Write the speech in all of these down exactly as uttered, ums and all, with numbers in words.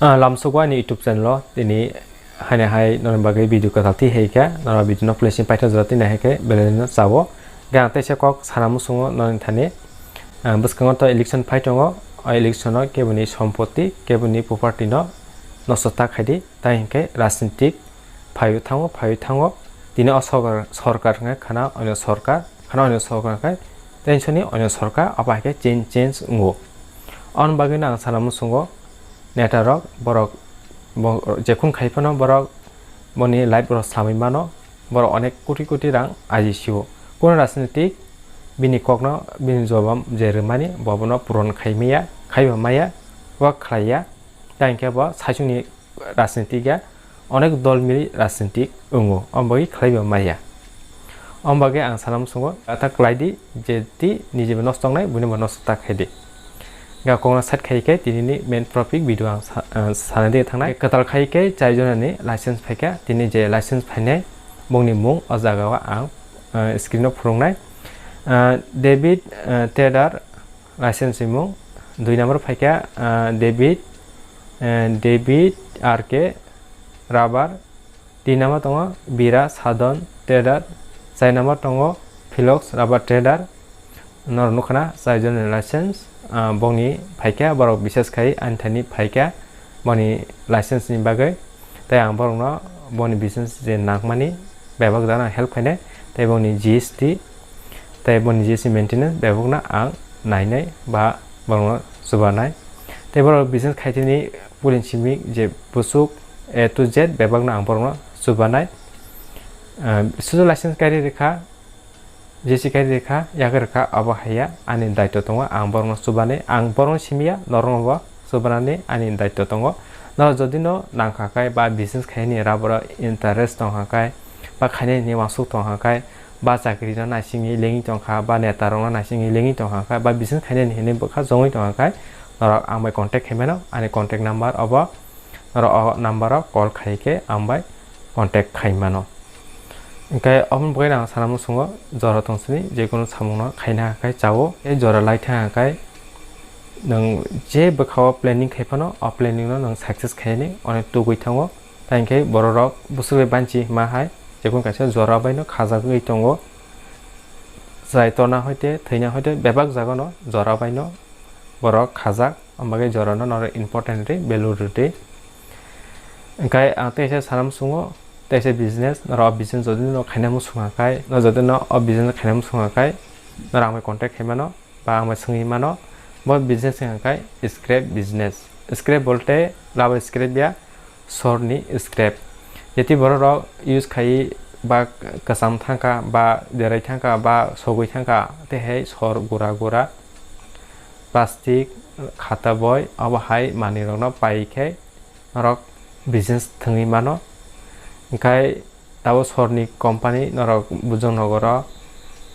Ah, lamsukgo ani YouTube channel o tini haini hai noni bagwi video kwtal twi hai khe, noro video no play sing paithak jora twi nai hai khe belai no chao. Hwnkhe ang teisa kok sana muchungo noni thani, ah, bwskango to election phai tongo, o election o keboni sompoti, keboni property no nosto ta khai di, tai hinkhe rajnitik phaiwi thango, phaiwi thango. Tini o sorkar, sorkar hwnkhe khana oino sorkar, khana oino sorkar hwnkhe tensoni oino sorkar, abo hai khe change, change wngo. Aboni bagwino ang sana muchungo neta rok, borok bo-, jekhun khai phano borok boni life rok samwi mano, borok onek koti koti rang aji sio. Kono rajnitik bini kokno, bini jobab je rwmani, bo bono puron khai maya, khaiba maya, wa khlaiya, tai hinkhe bo saichungni rajnitik ya, onek dol mili rajnitik wngo, omo bagwi khlaiba maya. Omo bagwi ang sana muchungo, ta khlai di, je ti nijebo nosto wngnai, buino bo nosto ta khai di. Ga kokno side khai khe, tinini main topic video ang sa-, ah, sana di thangnai. Kwtal khai khe, chai jonani license phaikha, tini je license phainai, bongni mung o jaga o ang, ah, screen o phurungnai. Ah, David, ah, Trader, license simung. Dui number phaikha, ah, David, eh, David R K Rubber. Tin number tongo Bira Sadon Trader. Char number tongo Philox Rubber Trader. Norok nukhana char jonni license, ah, bongni phaikha, borok bises khai ani thani phaikha, boni license ni bagwi. Tai ang borokno boni business je nangmani bebak jana help khainai, tai boni G S T, tai boni G S T maintenance bebakno ang nainai ba borokno chubanai. Tai borok business khaitini pulin simi je busuk A to Z bebakno ang borokno chubanai. Ah, sudu license kari rikha, Jesi khe rikha, yagwi rwkha, abo haiya ani daitw tongo, ang borokno chubani, ang borokno simiya, norokno bo chubanani ani daitw tongo. Norok jodi no nangkha khe ba business khaini rubber o interest tongkha khe, ba khainani uansuk tongkha khe, ba chakri no naisingwi lengwi tongkha, ba neta rokno naisingwi lengwi tongkha khe, ba business khainani hinwi bwkha jongwi tongkha khe, norok ang bai contact khai mano, ani contact number obo, norok o number o call khai khe ang bai contact khai mano. Hwnkhe, aboni bagwi ang sana muchungo, jora tong sini, je kunu samungno khaina hwnkhe chao, tei jora lai thang hwnkhe nwng je bwkhao planning khai phano, o planning no nwng success khainani onek tugwi thango. Tai hwnkhe borok rok bwswk bai banchi ma hai, je kunu kaisa jora bai no khajagwi tongo. Chwrai torna hoite, thwina hoite, bebak jaga no jora bai no borok khajak, omo bagwi jora no norok important ri, value ri. Hwnkhe ang teisa sana muchungo, teisa business, norok o business jodi no khaina muchung kha khai, no jodi no o business khaina muchung kha khai, norok ang bai contact khai mano, ba ang bai swngwi mano, bo business wngkha khai scrap business. Scrap bolte labo scrap ya, sorni scrap. Jeti borok rok use khai ba kwcham thangkha, ba derai thangkha, ba sogwi thangkha, tei hai sor gura gura, plastic, khata boi, abo hai manwi rokno pai khe norok business thwngwi mano. Hwnkhe tabo sorni company norok Bujong Nogoro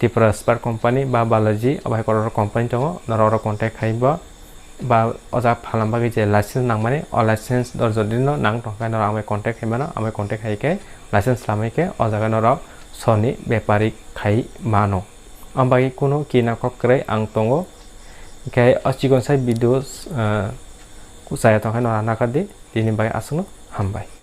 Tripura Spar company ba Balaji, obo hai kotor company tongo, norok oro contact khai bo ba o jaga phalna bagwi je license nangmani, o license norok jodi no nang tongkha norok ang bai contact khai mano, ang bai contact khai khe license lamai khe o jaga norok sorni bepari khai mano. Ang bai kunu kina kok kwrwi ang tongo, hwnkhe o chikon sai video, ah, chaya tongkha norok nakar di, tini bai aswkno hambai.